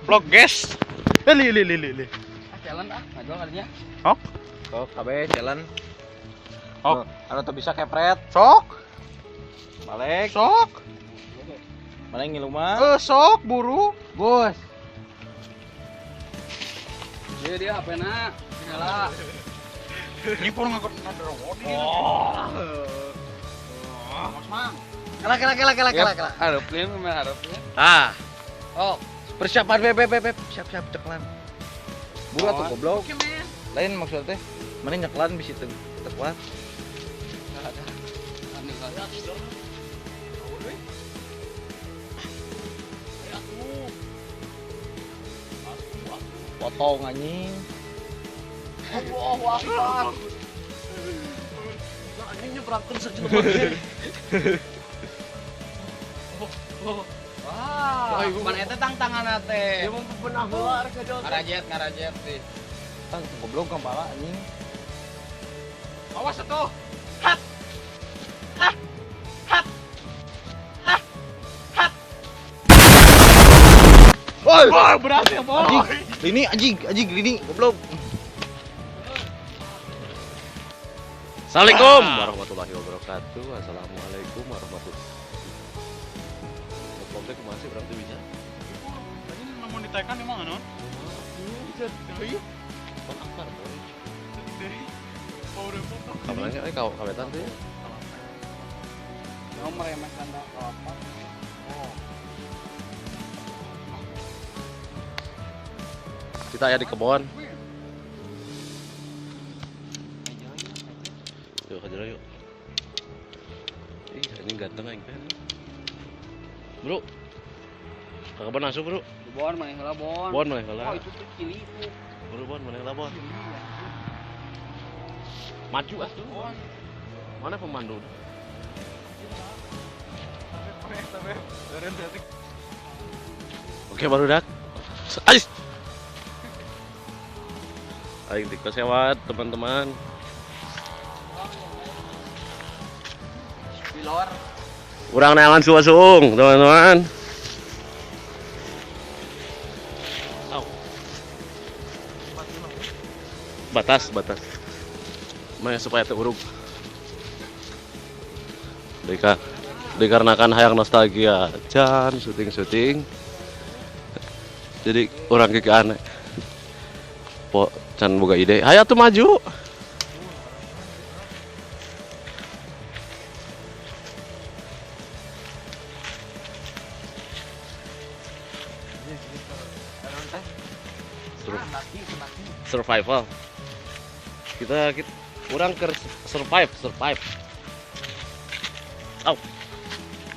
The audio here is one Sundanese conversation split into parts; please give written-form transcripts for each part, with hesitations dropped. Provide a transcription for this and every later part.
Vlog, guys. Eh, li li li li li. Ah, jalan ah, ngajual kalinya. Sok. Sok kabeh jalan. Sok. Anu teu bisa kepret. Sok. Balik. Sok. Mana ngilu mah? Eh, sok buru. Bos. Dia dia apa na? Nyala. Nyipur ngakut Oh. Mas Mang. Kela kela kela kela kela kela. Hareupeun mah hareupeun. Ah. Oh, persiapan beb beb beb, siap-siap ceklan. Buru atuh goblok. Lain maksudnya teh, mana nyeklan bisi teu kuat. Potong anjing. Allahu Akbar. Anjing nyebrangkeun sajelema. Wah, mana eta tang tangan teh. Dia mau bebenah heula rek ngajual. Ngarajet, ngarajet sih. Tang goblok kepala anjing. Awas atuh. Hat. Hat. Hat. Hat. Hat. Woi, wah, berhasil, boy. Anjing, lini anjing, anjing lini goblok. Assalamualaikum warahmatullahi wabarakatuh. Assalamualaikum warahmatullahi. Goblok kumaha sih urang teu bisa. Anjing lamun ditekan emang anu. Bisa deui. Kon akar boy. Power foto. Kamarnya euy kawetan teh. Mau meremehkan apa? Oh. Kita ya di kebon. Yuk ke jero yuk. Ih, anjing ganteng aing teh. Bro. Ke kebon asup, Bro. Bon maneh heula bon. Bon maneh heula. Oh, itu tuh cili itu. Bro, bon maneh heula bon. Maju atuh. Mana pemandu? Oke, baru dak. Ais. Aing dikesewat, teman-teman. Bilor. Urang neangan suasung, teman-teman. Au. Batas, batas. Maya supaya teu urug. Dika, dikarenakan hayang nostalgia, can syuting-syuting. Jadi urang kieu aneh. Po can boga ide. Hayo tuh maju. Survival. Kita kurang ke survive, survive. Au.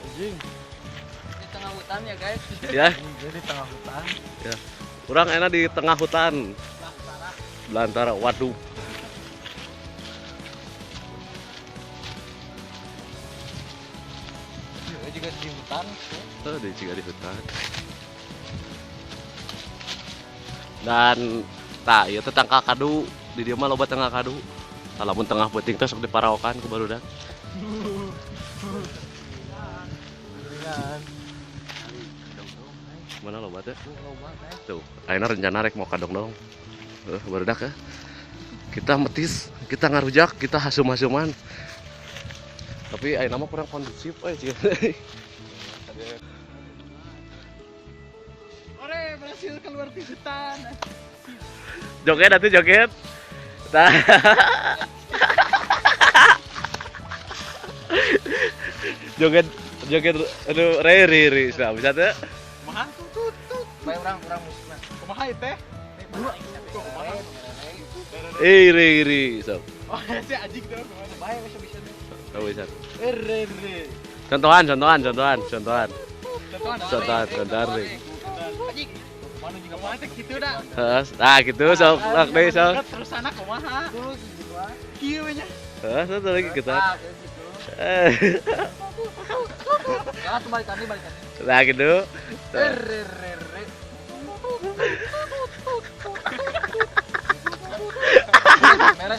Anjing. Di tengah hutan ya, guys. Ya. Di tengah hutan. Ya. Kurang enak di tengah hutan. Belantara, waduh. Juga di hutan. Oh, dia juga di hutan. Dan tak, ieu teh tangkal kadu. Di dieu mah loba tangkal kadu. Tah lamun tengah peuting teh sok diparaokan ku barudak. Mana loba teh? Tuh, ayeuna rencana rek mau ka dongdong. Barudak ya. Kita metis, kita ngarujak, kita hasum-hasuman. Tapi ayeuna mah kurang kondusif euy cing. Ore, berhasil keluar di hutan. Joget atuh joget. Tah. Joget joget aduh re re re bisa bisa teh. Kumaha tut tut. Bae urang musikna. Kumaha ieu teh? Eh re re sok. Oh, si anjing tuh kumaha. Bae bisa bisa teh. Oh, bisa. Re re. Contohan contohan contohan contohan. Contohan Contohan contohan re. Anjing. Mana juga kumaha teh kitu da. Heeh, nah gitu sok sok deui sok. Terus anak kumaha? Terus gitu ah. Kieu we nya. Heeh, satu lagi kita. Ah, gitu. Ya, tuh balikan nih, balikan. Nah gitu. Re re re. Merah.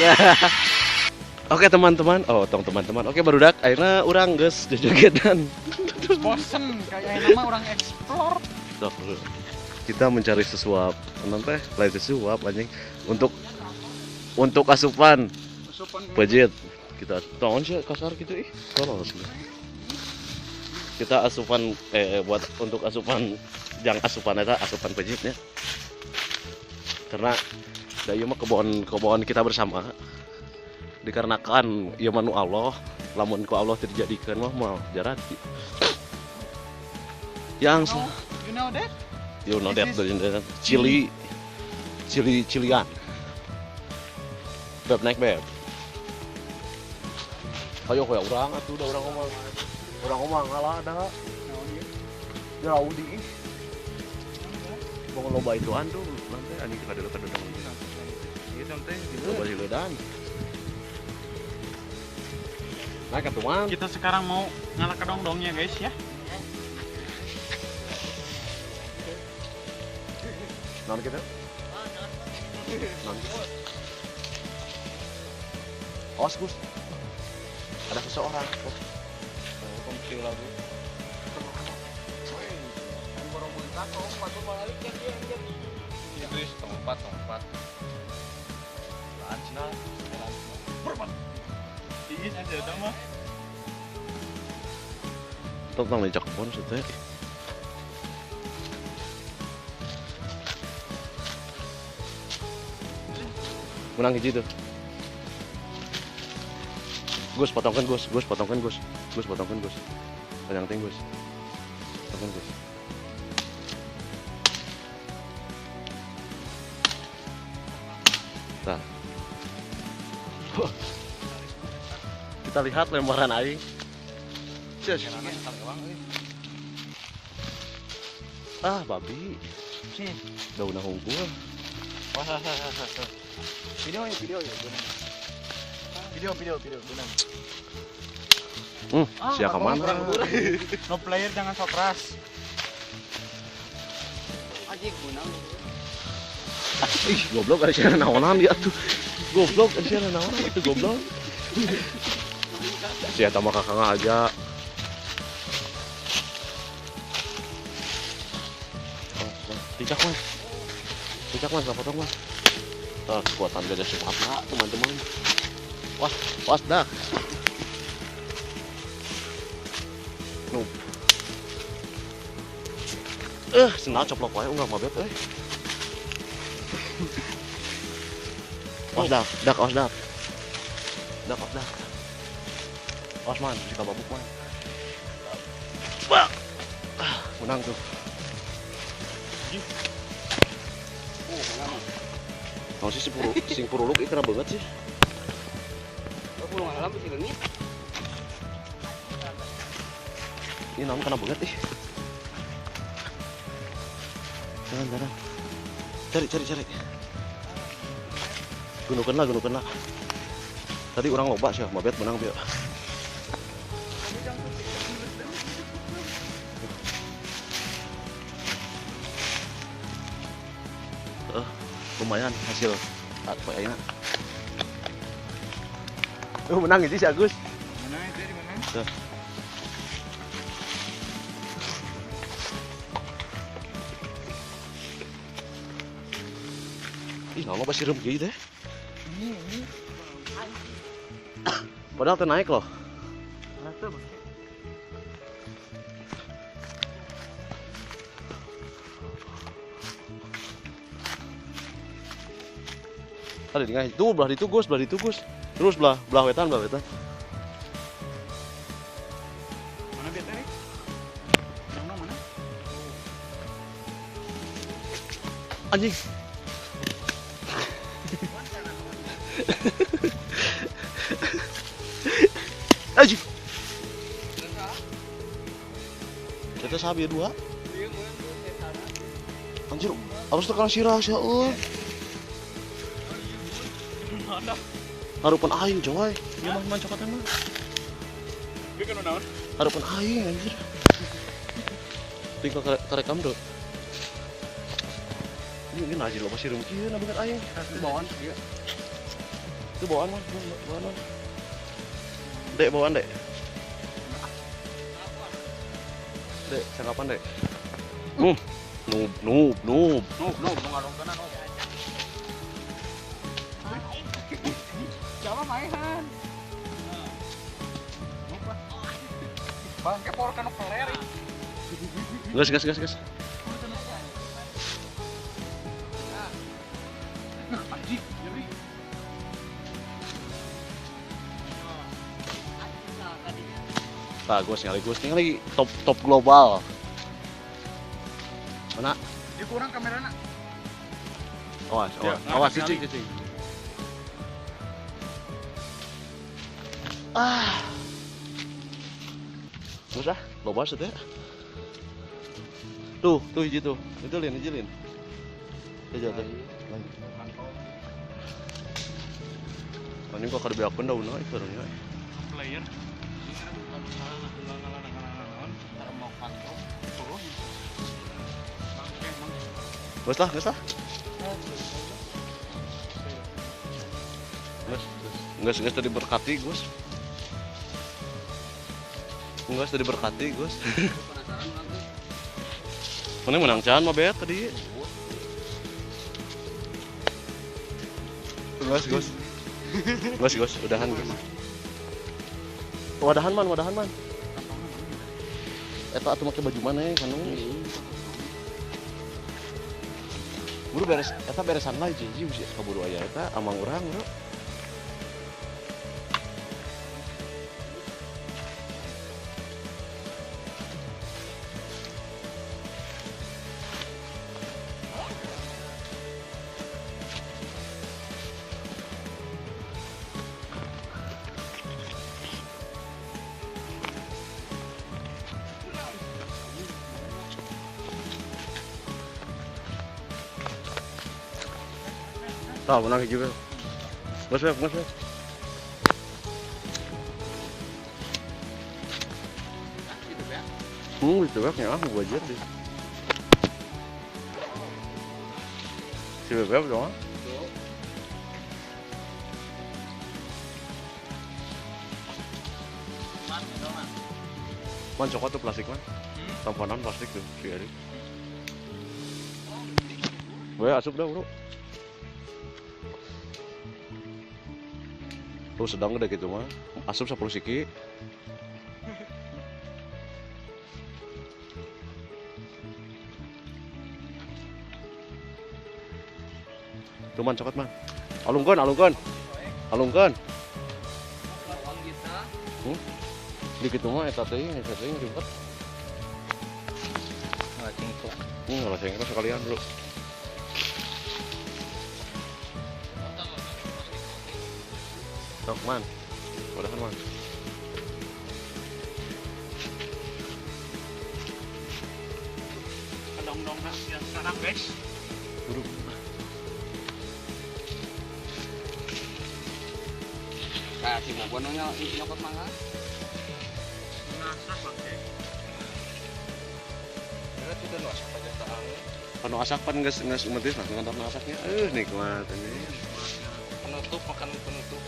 Ya. Oke teman-teman, oh tong teman-teman. Oke barudak, akhirnya urang geus jojogetan. Bosen kayak nama orang explore. Sok, kita mencari sesuap, nanti lain sesuap anjing untuk asupan pejit. Kita tong sih kasar gitu ih, tolol sih. Kita asupan buat untuk asupan yang asupan eta asupan pejitnya. Karena da ieu mah kebon kita bersama. Dikarenakan ieu mah nu Allah, lamun ku Allah teu dijadikeun mah moal jaradi. Yang you know that? You know that, chili chilian. Beb naik beb. Ayo koyo urang atuh da urang ngomong. Urang ngomong ngalah da. Jauh di ih. Bangun loba ituan tuh nanti anjing kadeu-kadeu. Ieu teh loba siledan. Naik atuh man. Kita sekarang mau ngalah ke dongdongnya guys ya. Non kita? Non kita? Awas Gus, ada seseorang. Kompi lagi. Itu tempat. Lancna, berpat. Iis aja eta mah. Tentang lecak kebon sete. Menang hiji tuh. Gus potongkan Gus, Gus potongkan Gus, Gus potongkan Gus. Panjang ting Gus. Potongkan Gus. Nah. Kita lihat lemparan aing. Ah, babi. Daun hungkul. Wah. Video ya, video. Siapa mana? No player jangan sok keras. Anjing gunang. Ih, goblok ada siapa naonan dia tuh. Goblok ada siapa naonan itu goblok. Siapa sama kakak aja. Ticak mas. Ticak mas, potong mas. Kekuatan gajah Sumatera teman-teman. Wah, was dah. Nuh. Sendal coplok wae unggah mabet euy. Os dak, dak os dak. Dak os dak. Os man, jika babuk man. Wah. Menang tuh. Oh, menang. Tahu sih sing puruluk ieu kena banget sih. Pulung alam sih leungit. Ini naon kena banget ih. Jangan. Cari. Gunukeun lah. Tadi orang loba sih, mabet menang bieu. Lumayan hasil poe ayeuna. Menang itu si Agus. Menang itu di mana? Tuh. Ih, naon loba sireum kieu teh. Padahal teh naik loh. Tadi dengan itu belah itu Gus, belah itu Gus. Terus belah wetan, belah wetan. Mana biar tadi? Yang mana? Anjing. Anjing. Kita sabi dua. Anjir, harus tekan sirah sih euy. Harupan aing coy. Ieu mah mancokatan mah. Ieu kana naon? Harupan aing anjir. Tinggal karekam tuh. Ini najil loba sireum kieu na beungeut aing. Itu bawaan ieu. Itu bawaan mah, bawaan mah. Dek bawaan dek. Dek, sangkapan dek. Noob, noob, noob. Noob, noob, ngalongkeunna noob. Siapa maehan? Bangke por kanu peler. Gas, gas, gas, gas. Anjing, nyeri. Tah, gue ningali top top global. Mana? Dia kurang kamerana. Awas, awas, awas, cicing, cicing. Ah. Terus ah, loba teh. Tuh, tuh hiji tuh. Itu lin, hiji lin. Ya jatuh. Anjing kok kada beakeun daunna ieu karunya. Player. Geus lah, geus lah. Geus, geus, geus tadi berkati, Gus. Geus tadi berkati, Gus. Mana menang can mah bet tadi. Geus, Gus. Gus, Gus, udahan, Gus. Wadahan man, wadahan man. Eta atuh make baju mana ya kanu. Buru beres, eta beresan lah hiji hiji kaburu aya eta amang urang bro. Tah, menang hiji bel. Geus beb, geus beb. Itu beb nya ah wajar deh. Si beb dong. Man coklat tuh plastik man. Tamponan plastik tuh si Erik. Gue asup dah bro. Tuh sedang gede gitu mah, asup 10 siki. Tuh man coklat man. Alungkeun, alungkeun. Alungkeun. Di kitu mah eta teh, eta teh ribet. Ngalacengkrok. Ngalacengkrok sekalian, Bro. Sok man, udahan man. Kedong-dong yang sekarang guys. Buru. Kayak si Bobon nyokot mangga. Ngasak bangke. Panu asak pan geus geus umetis lah ngantor asaknya. Nikmat ini. Penutup makan penutup.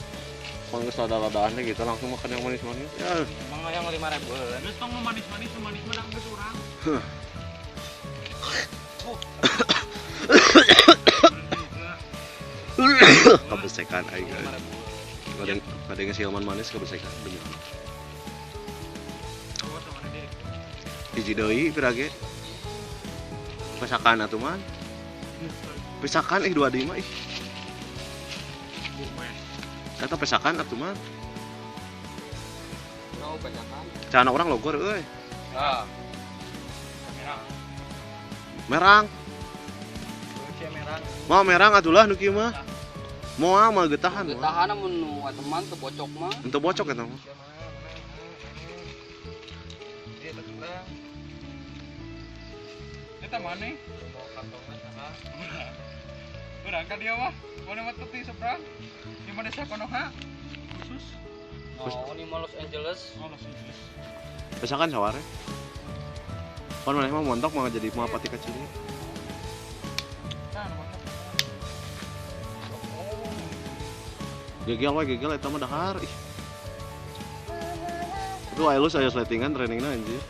Geus lada-ladaannya gitu langsung makan yang manis-manis. Ya. Emang yang 5.000. Geus tong manis-manis, manis menang geus urang. Kabesekan aing. Kadang ngasih hilman manis kabesekan bener. Hiji deui pirage. Pesakan atuh man. Pesakan ih dua deui mah ih. Kata pesakan atuh mah. No, pesakan. Cana orang logor euy. Ah. Merang. Merang. Merang. Mau merang atulah nu kieu mah. Moal mah getahan. Getahan mun nu teman teu bocok mah. Teu bocok eta mah. Eta maneh? Urang ka dia mah. Mana mah teu seberang. Di mana desa Konoha? Khusus. Oh, ini mah Los Angeles. Oh, Los Angeles. Pesakan saware. Pan maneh mah montok mah jadi mah pati kecil. Nah, Gegel we gegel eta mah dahar. Ih. Itu aya lu saya sletingan trainingna anjir.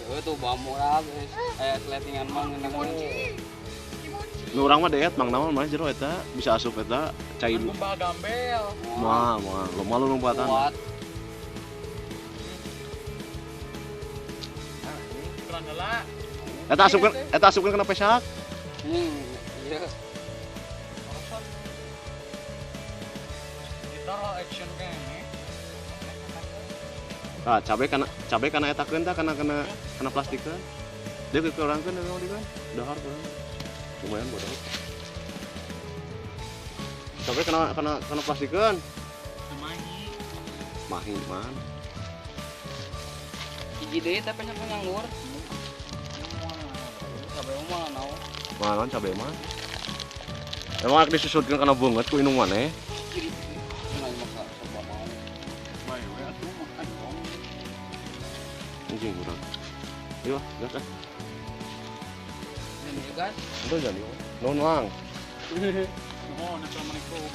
Heuh tuh bamurah guys. Aya sletingan mah ngeunah. Nu urang mah deet mang naon mah jero eta bisa asup eta cai. Kumbal gambel. Moal moal lo malu lompatan. Kuat. Kurang heula. Eta asupkeun kana pesak. Iya. Gitar lo action kene. Tah cabe kana etakeun tah kana kana kana plastikeun. Dia kekurangkeun da naon kan. Dahar kurang. Lumayan bodoh. Cabe kana kana kana plastikeun. Mahi. Mahi man. Hiji deui teh pesak nganggur. Cabe mah naon. Malan cabe mah. Emang arek disusutkeun kana beungeut ku indung maneh. Kiri. Nah, masa coba mau. Bae we atuh makan dong. Anjing urang. Ayo, gas ah. Ini guys. Itu jadi. Nuhun, Mang. Nuhun, assalamualaikum.